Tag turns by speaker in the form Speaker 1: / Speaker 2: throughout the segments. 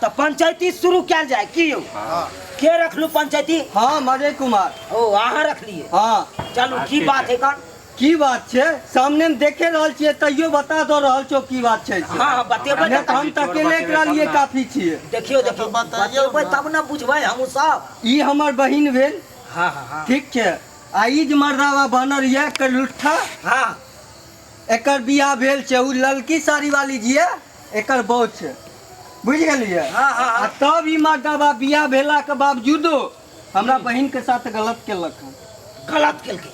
Speaker 1: तऽ पंचायती शुरू कयल जाय की यौ? के रखलू पंचायती?
Speaker 2: हाँ, अजय कुमार।
Speaker 1: ओ अहाँ रखलिए?
Speaker 2: हाँ।
Speaker 1: चलू, की बात है कन?
Speaker 2: की बात छै, सामने में देखे रहल छियै तैयो बता दऽ रहल छौ की बात छै से।
Speaker 1: हाँ हाँ, बतेबै।
Speaker 2: नहि तऽ हम तऽ अकेले एकरा लिए काफी छियै।
Speaker 1: देखियौ देखियौ,
Speaker 3: बतैयौ।
Speaker 1: बतेबै तब ने बुझबै हमहूँ सब।
Speaker 2: ई हमर बहिन भेल।
Speaker 1: हाँ हाँ हाँ
Speaker 2: ठीक छै, आ ई जे मर्दावा बनल यऽ एकर लुट्ठा, एकर बियाह भेल छै, ओ ललकी साड़ी वाली जे यऽ एकर बहू छै, बुझि गेलियै?
Speaker 1: हाँ, हाँ, हाँ।
Speaker 2: आ तब ई मर्दावा बियाह भेला के बावजूदो हमरा बहिन के साथ गलत केलक हन।
Speaker 1: गलत केलकै?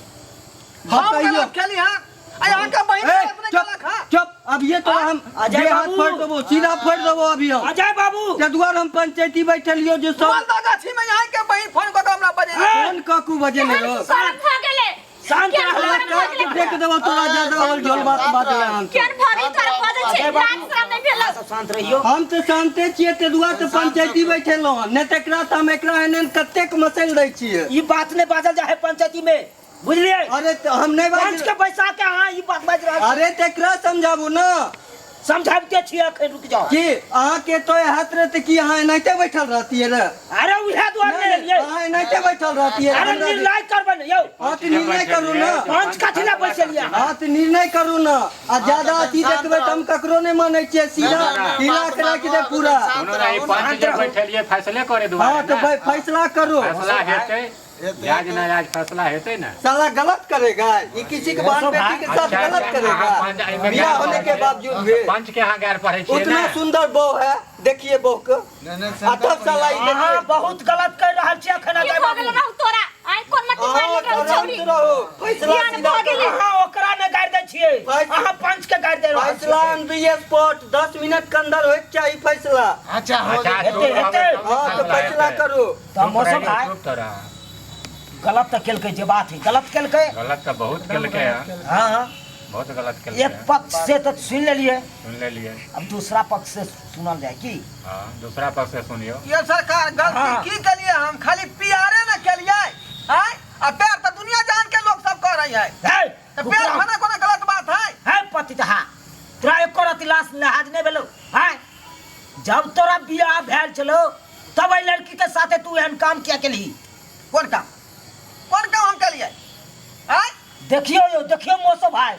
Speaker 4: हम
Speaker 2: बतैयौ।
Speaker 4: गलत केली हँ? आ अहाँके बहिन
Speaker 2: ए,
Speaker 4: गलत नहि
Speaker 2: चुप
Speaker 4: केलक हँ?
Speaker 2: चुप, अब ये तो हम
Speaker 1: अजय
Speaker 2: देह हाथ
Speaker 1: बाबू।
Speaker 2: फोड़ देबो, सीधा फोड़ देबो अभी हम।
Speaker 1: अजय बाबू,
Speaker 2: ते दुआरे हम पंचायती बैठलियो जे सब
Speaker 4: मालदा गाछी में यहाँ के बहिन फोन कऽ के हमरा बजेने।
Speaker 2: फोन ककू बजेने रहो?
Speaker 5: शरम भऽ गेलै।
Speaker 1: शांत
Speaker 5: केहन
Speaker 1: रहला।
Speaker 5: शरम भऽ गेलै?
Speaker 2: फेंक देबो तोरा, ज्यादा होल झोल बात बाजले हन।
Speaker 5: केहन भऽ गेलै तोरा बजै छै?
Speaker 1: अजय बाबू,
Speaker 5: लाज शरम नहि भेलौ?
Speaker 1: सब शांत रहियौ।
Speaker 2: हम तऽ शान्ते छियै, ते दुआरे तऽ पंचायती बैठेलहुँ हन, नहि तऽ एकरा तऽ हम एकरा एहन एहन कतेक मसैल दै छियै।
Speaker 1: ई बात नहि बाजल जाइ है पंचायती में, बुझलियै?
Speaker 2: अरे तऽ हम नहि
Speaker 1: पंच
Speaker 2: बाजि
Speaker 1: के बैसा के अहाँ ई बात बाजि रहल छी।
Speaker 2: अरे तऽ एकरा समझाबू ने।
Speaker 1: समझाबिते छियै अखन, रुकि जाउ।
Speaker 2: की अहाँके तो हाथ रहे तऽ की अहाँ एनाहिते बैठल रहतियै रे?
Speaker 1: अरे उएह दुआरे नहि एलियै।
Speaker 2: अहाँ एनाहिते बैठल रहतियै?
Speaker 1: अरे निर्णय करबै ने यौ।
Speaker 2: हाँ तऽ निर्णय करू ने।
Speaker 1: पंच कथी लए बैसेलियै अहाँ?
Speaker 2: हाँ तऽ निर्णय करू ने, आ ज्यादा अथी देखबै तऽ हम ककरो नहि मानै छियै, सीधा हिला के राखि देब पूरा।
Speaker 6: कोनो नहीं, पंच जे बैठलियै फैसले करे दुआरे।
Speaker 2: हाँ तऽ
Speaker 6: ने
Speaker 2: फैसला करू।
Speaker 6: फैसला हेतै, जाज नाजायज फैसला हेतै ने।
Speaker 2: साला गलत करेगा ये, किसी के बहन बेटी के साथ
Speaker 6: अच्छा,
Speaker 2: गलत
Speaker 6: अच्छा,
Speaker 2: करेगा
Speaker 6: अहाँ पंच एहिमे
Speaker 2: बियाह
Speaker 6: गारि
Speaker 2: होने
Speaker 6: पढ़ै
Speaker 2: के
Speaker 6: छियै।
Speaker 2: बावजूद भी।
Speaker 6: पंच के अहाँ गारि पढ़ै छियै
Speaker 2: उतना
Speaker 6: ने?
Speaker 2: सुंदर बहू है, देखिए बहू के,
Speaker 3: नहीं, नहीं,
Speaker 2: आ तब साला ई
Speaker 1: अहाँ
Speaker 2: देखिए।
Speaker 1: बहुत गलत कर रहल छियै अखन
Speaker 5: की
Speaker 1: अजय
Speaker 5: भऽ
Speaker 1: बाबू।
Speaker 5: गेल रहौ तोरा? आइ कोन मट्टी
Speaker 2: अहाँ
Speaker 5: मारि रहौ
Speaker 2: आराम
Speaker 5: छौरी?
Speaker 2: से रहो, फैसला
Speaker 5: ध्यान
Speaker 2: सीधा
Speaker 5: भऽ गेलै।
Speaker 2: करू।
Speaker 1: अहाँ ओकरा नहि गारि दै छियै, अहाँ पंच के गारि दे रहल
Speaker 2: फैसला
Speaker 1: छियै।
Speaker 2: ऑन दी स्पॉट, 10 मिनट के अंदर होइके चाही फैसला।
Speaker 3: अच्छा, हो
Speaker 6: अच्छा,
Speaker 3: जेतै।
Speaker 6: चुप
Speaker 1: हेतै,
Speaker 6: रहबै
Speaker 1: हेतै।
Speaker 6: तब ने
Speaker 2: हाँ तऽ फैसला
Speaker 6: हेतै।
Speaker 2: करू।
Speaker 1: तऽ
Speaker 6: चुप
Speaker 1: मौसम
Speaker 6: रहियौ,
Speaker 1: भाई
Speaker 6: चुप तऽ रह।
Speaker 1: गलत तऽ केलकै, जे बात है गलत केलकै।
Speaker 6: गलत तऽ बहुत केलकै हँ।
Speaker 1: हाँ हाँ
Speaker 6: बहुत गलत केलकै।
Speaker 1: एक
Speaker 6: हँ।
Speaker 1: पक्ष से तऽ सुनि लेलियै।
Speaker 6: सुन लेलियै।
Speaker 1: अब दूसरा पक्ष से सुनल जाय की?
Speaker 6: हाँ, दूसरा पक्ष से सुनियौ।
Speaker 4: ये सरकार, गलती की केलिए हम? खाली प्यारे न केलिए आय, आ प्यार तो दुनिया जान के लोग सब कर रही है।
Speaker 1: है
Speaker 4: तो प्यार खाना कोनो गलत बात है?
Speaker 1: है पतितहा, तोरा एको रति लाश लिहाज नहि भेलौ? है जब तोरा बियाह भेल छलौ तब एहि लड़की के साथे तू एहन काम किया केलही?
Speaker 4: कोन काम? कोन काम हम केलिए आय?
Speaker 1: देखियो यौ, देखियो मौसम भाई।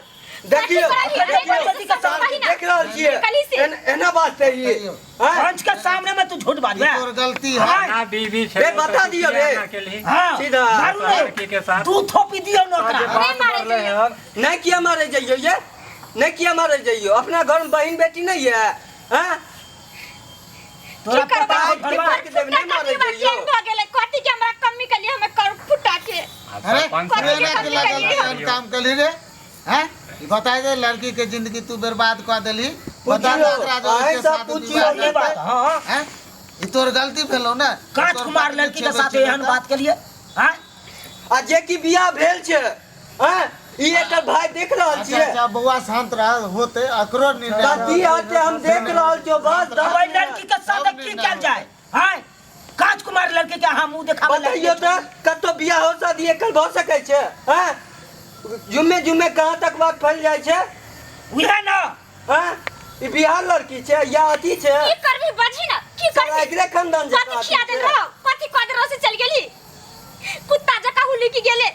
Speaker 2: देखियो,
Speaker 5: कथी करही?
Speaker 2: देखियो,
Speaker 5: अरे बड़ी से कही ना।
Speaker 2: देख रहल छियै।
Speaker 5: कली से।
Speaker 2: एना बात छै ई, आँय?
Speaker 1: पंच के सामने में तू झूठ बाजबे?
Speaker 3: ई तोर गलती है।
Speaker 1: हाँ।
Speaker 6: ना बीवी छै
Speaker 2: बे, बता
Speaker 6: तऽ
Speaker 2: दियौ
Speaker 6: किया
Speaker 2: बे।
Speaker 6: ना केलही?
Speaker 1: हाँ।
Speaker 2: सीधा।
Speaker 1: मारू ने।
Speaker 6: लड़की के साथ।
Speaker 1: दू थोपी दियौ ने ओकरा।
Speaker 7: जे
Speaker 5: नहीं
Speaker 7: बात
Speaker 5: मारे
Speaker 7: बढ़लै
Speaker 5: जइयौ।
Speaker 7: हन।
Speaker 2: नहीं किया मारे जइयो ये, नहीं किया मारे जइयो, अपना घर में बहन बेटी नहीं है? हाँ?
Speaker 1: तोरा
Speaker 5: की करबै?
Speaker 1: पता है
Speaker 2: की
Speaker 1: घरवा?
Speaker 2: करबै? देब, नहीं मारे
Speaker 5: फुट्टा
Speaker 2: जइयो।
Speaker 5: केहन भऽ गेलै? कथी के हमरा कमी केलियै हमे कर फुट्टा के?
Speaker 6: आ
Speaker 3: अरे
Speaker 6: सरपंच
Speaker 3: तू
Speaker 5: कथी
Speaker 3: एना
Speaker 5: के
Speaker 3: के लागल
Speaker 5: कमी
Speaker 3: एहन काम कली रे हैं? ई बता दे, लड़की के जिंदगी तू बर्बाद कऽ देली। बता दे
Speaker 2: पूछियो,
Speaker 3: एकरा जो
Speaker 2: अहीं
Speaker 3: के
Speaker 2: सब
Speaker 3: साथ
Speaker 2: पूछियो,
Speaker 3: विवाह
Speaker 1: सही
Speaker 3: हेतै।
Speaker 1: बात, हाँ।
Speaker 3: हैं? ई तोर गलती भेलौ ने।
Speaker 1: कांच
Speaker 3: तोर
Speaker 1: कुमार
Speaker 3: पत्नी
Speaker 1: लड़की के
Speaker 3: छेबै
Speaker 1: साथ
Speaker 3: छेबै
Speaker 1: एहन
Speaker 3: तऽ।
Speaker 1: बात केलिए? हैं?
Speaker 2: आ जे कि बियाह भेल छै, हैं? ई एकर भाई देख रहल
Speaker 3: अच्छा
Speaker 2: छियै।
Speaker 3: अच्छा बौआ, शांत रह, होते अकरो निर्णय।
Speaker 2: गलती हते हम देख रहल छियो, बस
Speaker 1: अब
Speaker 2: 10
Speaker 1: एहि लड़की के साथ
Speaker 3: सब
Speaker 1: की
Speaker 3: निर्णय
Speaker 1: कयल जाय? हैं? कांच कुमार लड़की के अहाँ मुंह देखाबै लायक
Speaker 2: बतैयो
Speaker 1: नहि।
Speaker 2: तऽ कतौ बियाह हो शादी एकर भऽ सकै छै? हैं? जुम्मे जुम्मे कहाँ तक बात फैल जाइ छै।
Speaker 1: उएह ने।
Speaker 2: हैं? ई बिहार लड़की छै या अथी छै?
Speaker 5: की करबी बजही ना, की
Speaker 2: साला
Speaker 5: करबी?
Speaker 2: एकरे खानदान जकाँ
Speaker 5: कथी खिया
Speaker 2: अथी
Speaker 5: देल
Speaker 2: छै।
Speaker 5: रहो? कथी कह देल रहो से चल गेली? कुत्ता जकाँ हुलकी गेले।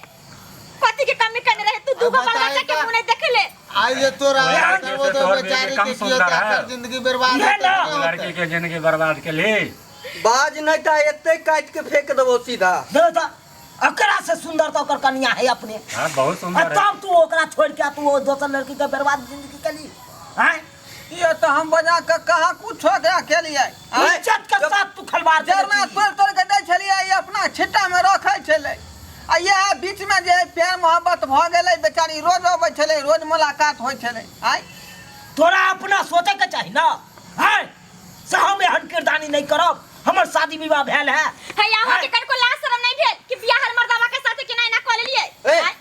Speaker 5: कथी के कमी करने रहे तू? दूगो बाल
Speaker 3: बताई
Speaker 5: बच्चा के
Speaker 3: तऽ-
Speaker 5: मुंह नहीं देखले।
Speaker 3: आई जे तोरा
Speaker 6: लड़की
Speaker 3: करबो
Speaker 6: से
Speaker 3: तो
Speaker 6: तोहर
Speaker 3: बेचारी
Speaker 6: बीवी कम
Speaker 3: के की
Speaker 6: सुंदर
Speaker 3: होतै?
Speaker 6: है।
Speaker 3: एकर जिंदगी बर्बाद
Speaker 1: इहे
Speaker 3: होतै
Speaker 1: ना।
Speaker 3: कि नहि
Speaker 6: लड़की
Speaker 3: होतै?
Speaker 6: के जिंदगी बर्बाद केलही।
Speaker 2: बाज नहीं तऽ एते काटि के फेंक देबो सीधा।
Speaker 1: देखो तऽ अकरा से सुंदर तऽ ओकर कनिया है अपने।
Speaker 6: हाँ, बहुत
Speaker 1: आ
Speaker 6: सुंदर है।
Speaker 1: तब तू ओकरा छोड़ के आ तू ओ दोसर लड़की के बर्बाद जिंदगी केली? हैं?
Speaker 4: ये तो हम बजा के कहाँ कुछ एकरा केलिए आँय?
Speaker 1: इज्जत के साथ तू खलवाड़ केने
Speaker 4: जरना
Speaker 1: छी।
Speaker 4: तोड़ तोड़ के दै छलियै, ई अपना छिट्टा में रखै छलै, आ इएह बीच में जे प्यार मोहब्बत भऽ गेलै, बेचारी रोज अबै छलै, रोज मुलाकात होइ छलै आँय।
Speaker 1: तोरा अपना सोचे के चाही ना, हैं? से हम एहन किरदानी नहीं करब, हमर शादी विवाह भेल है।
Speaker 5: है अहाँ के कनको लाज शरम नहीं भेल कि बियाह हर मर्दावा के साथे केना एना कऽ लेलियै?
Speaker 2: ए,
Speaker 5: आँय?